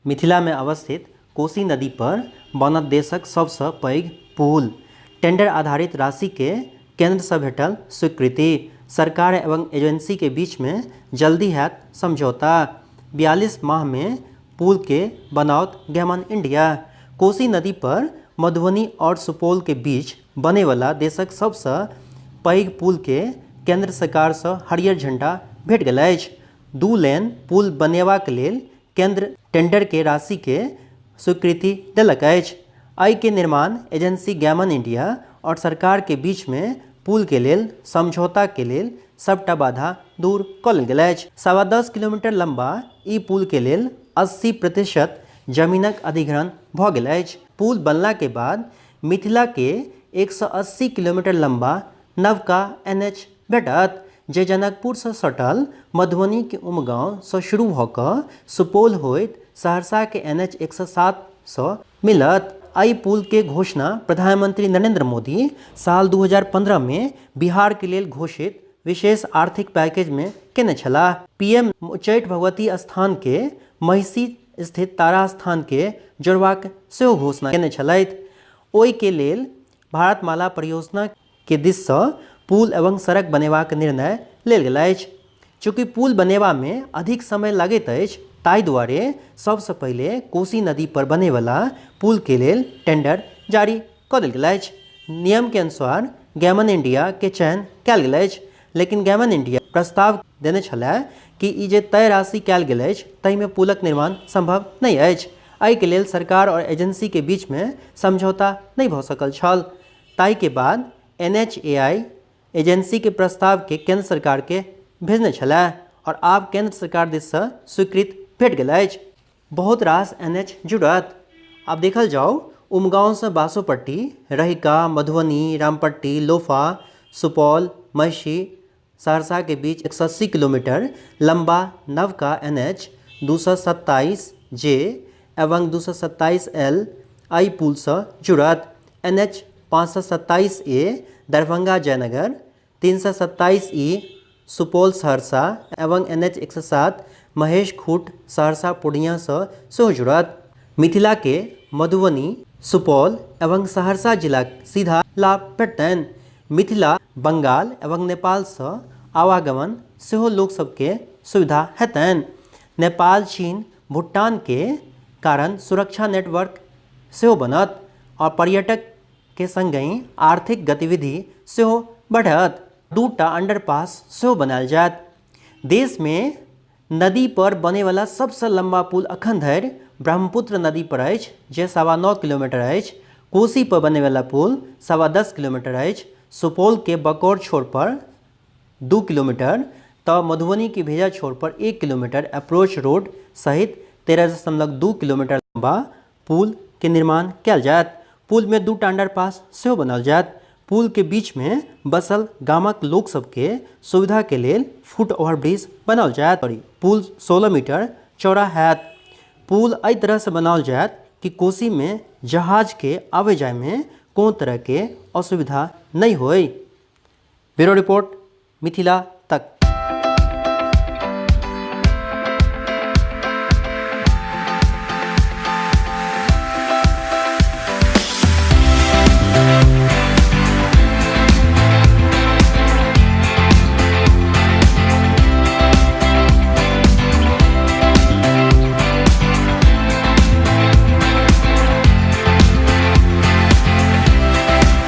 मिथिला मे अवस्थित कोसी नदी पर बनत देशक सबसँ पैघ पुल। टेंडर आधारित राशि के केंद्र सँ भेटल स्वीकृति। सरकार एवं एजेंसी के बीच मे जल्दी हैत समझौता। 42 माह मे पुल के बनाओत गैमन इंडिया। कोसी नदी पर मधुबनी और सुपौल के बीच बने वाला देशक सबसँ पैघ पुल के केंद्र सरकार सँ हरियर झंडा भेट गेल अछि। दू लेन पुल बनेबाक लेल केंद्र टेंडर के राशि के स्वीकृति देलक अछि। एहि के निर्माण एजेंसी गैमन इंडिया और सरकार के बीच मे पुल के लेल समझौता के लेल सबटा बाधा दूर क लेल गेल अछि। 10.25 किलोमीटर लंबा ई पुल के लेल 80% जमीनक अधिग्रहण भ गेल अछि। पुल बनला के बाद मिथिला के 180 किलोमीटर लंबा नवका एनएच भेटत, जे जनकपुरसँ सटल मधुबनीके उमगाँवसँ शुरू भऽ कऽ सुपौल होइत सहरसाके एनएच 107सँ मिलत। एहि पुलके घोषणा प्रधानमंत्री नरेंद्र मोदी साल 2015 मे बिहारके लेल घोषित विशेष आर्थिक पैकेजमे केने छलाह। पीएम उच्चैठ भगवती स्थानके महिषी स्थित तारा स्थानके जोड़बाक सेहो घोषणा केने छलथि। ओहिके लेल भारतमाला परियोजना के दिस सँ पुल एवं सड़क बनेबाक निर्णय लेल गेल अछि। चूँकि पुल बनेबा मे अधिक समय लगैत अछि ताहि दुआरे सबसँ पहिले कोसी नदी पर बनय वला पुल के लेल टेंडर जारी कऽ देल गेल अछि। नियम के अनुसार गैमन इंडिया के चयन कयल गेल अछि, लेकिन गैमन इंडिया प्रस्ताव देने छलए कि ई जे तय राशि कयल गेल अछि ताहि मे पुलक निर्माण संभव नहि अछि। एहि के लेल सरकार आओर एजेंसी के बीच मे समझौता नहि भऽ सकल छल। ताहि के बाद एनएचएआई एजेंसी के प्रस्ताव के केंद्र सरकार के भेजने छलए आओर आब केंद्र सरकार दिस सँ स्वीकृत भेट गेल अछि। बहुत रास एनएच जुड़त। आब देखल जाउ उमगांव सँ बासोपट्टी, रहिका, मधुबनी, रामपट्टी, लोफा, सुपौल, महिषी, सहरसा के बीच 180 किलोमीटर लंबा नवका एनएच 227 जे एवं 227 एल एहि पुल सँ जुड़त। एनएच 527 ए दरभंगा जयनगर, 327 ई सुपौल सहरसा एवं एनएच 107 महेशखूंट सहरसा पूर्णिया सँ सेहो जुड़त। मिथिला के मधुबनी, सुपौल एवं सहरसा जिलाक सीधा लाभ भेटतनि। मिथिला, बंगाल एवं नेपाल सँ आवागमन सेहो लोक सब के सुविधा हेतनि। नेपाल, चीन, भूटान के कारण सुरक्षा नेटवर्क सेहो बनत आओर पर्यटक के संगहि आर्थिक गतिविधि सेहो बढ़त। दूटा अंडरपास सेहो बनायल जायत। देश मे नदी पर बनैवला सबसँ लम्बा पुल अखन धरि ब्रह्मपुत्र नदी पर अछि जे 9.25 किलोमीटर अछि। कोसी पर बनैवला पुल 10.25 किलोमीटर अछि। सुपौल के बकौर छोर पर 2 किलोमीटर तऽ मधुबनी के भेजा छोर पर 1 किलोमीटर अप्रोच रोड सहित 13.2 किलोमीटर लम्बा पुल के निर्माण कयल जायत। पुल मे दूटा अंडरपास सेहो बनाओल जायत। पुल के बीच मे बसल गामक लोक सब के सुविधा के लेल फुट ओवर ब्रिज बनाओल जायत। पुल 16 मीटर चौड़ा हैत। पुल एहि तरह से बनाओल जायत कि कोसी मे जहाज के आवे जाय मे कोनो तरह के असुविधा नहि होय। Bureau report, Mithila